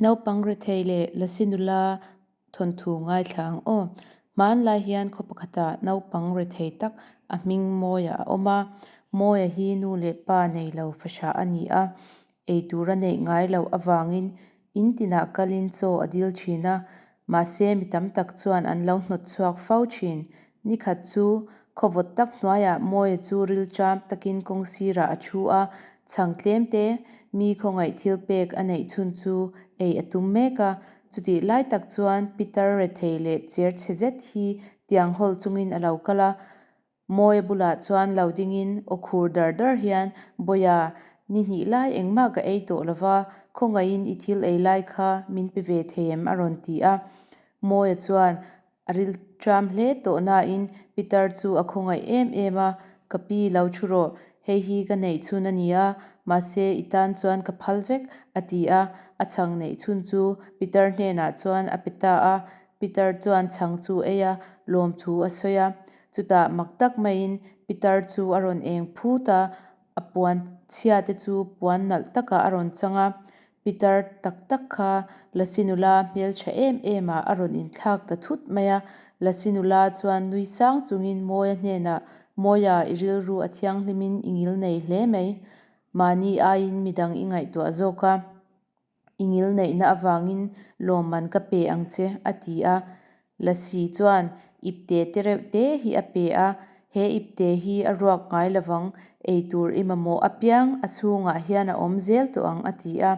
Naupang rethei leh Lasi nula thawnthu ngaithla ang aw. Hmanlai hian khaw pakhatah naupang rethei tak a hming Mawia a awm a. Mawia hi nu leh pa nei lo fahrah a ni a, eitur a neih ngai loh avangin in tinah kalin chaw a dil thin a, mahse mi tam tak chuan an lo hnawt chhuak fo thin. Nikhat chu khaw vawt tak hnuaiah Mawia chu rilṭam takin kawng sirah a thu a, chhang tlem te mi khawngaih thil pek a neih chhun chu ei a tum mek a. Chutih lai tak chuan Pitar rethei leh cher chhe zet hi tiang hawl chungin a lo kal a, Mawia bulah chuan lo dingin aw khur dar dar hian, Bawia, ni hnih lai engmah ka ei tawh lova, khawngaihin i thil ei lai kha min pe ve thei em? a rawn ti a. Mawia chuan a rilṭam hle tawh nain Pitar chu a khawngaih em em a, Ka pi lo thu rawh, hei hi ka neih chhun a ni a, mahse i tan chuan ka phal vek, a ti a, a chhang neih chhun chu Pitar hnenah chuan a pe ta a. Pitar chuan chhang chu ei a, lawmthu a sawi a. Chutah mak tak maiin Pitar chu a rawn eng phut a, a puan chhia te chu puan nalh takah a rawn chang a. Pitar tak tak kha Lasi nula hmeltha em em ah a rawn inthlak ta thut mai a. Lasi nula chuan nui sang chungin Mawia hnenah, Mawia, i rilru a thianghlimin i ngil nei hle mai. Mahni aiin midang i ngaihtuah zawk a. I ngilneihna avangin lawmman ka pe ang che, a ti a. Lasi chuan ipte te reuh te hi a pe a, He ipte hi a ruak ngai lovang, ei tur i mamawh apiang a chhungah hian a awm zel tawh ang, a ti a.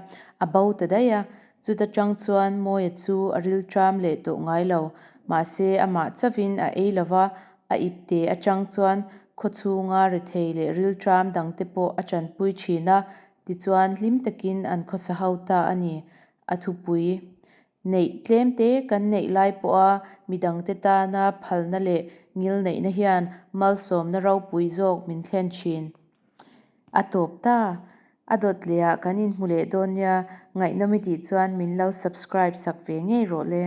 A bo ta daih a. Chuta tang chuan Mawia chu a rilṭam leh tawh ngai lo. Mahse, amah chauhin a ei lova, a ipte atang chuan khaw chhunga rethei leh rilṭam dangte pawh a tanpui ṭhin a, Tichuan, hlim takin an khawsa ho ta a ni. A thupui neih tlem te kan neih lai pawha midangte tana phalna leh ngilneihna hian malsawmna ropui zawk min thlen thin. A tawp ta. A dawt lehah kan inhmu leh dawn nia, ngaihnawm i tih chuan min lo subscribe sak ve ngei rawh le.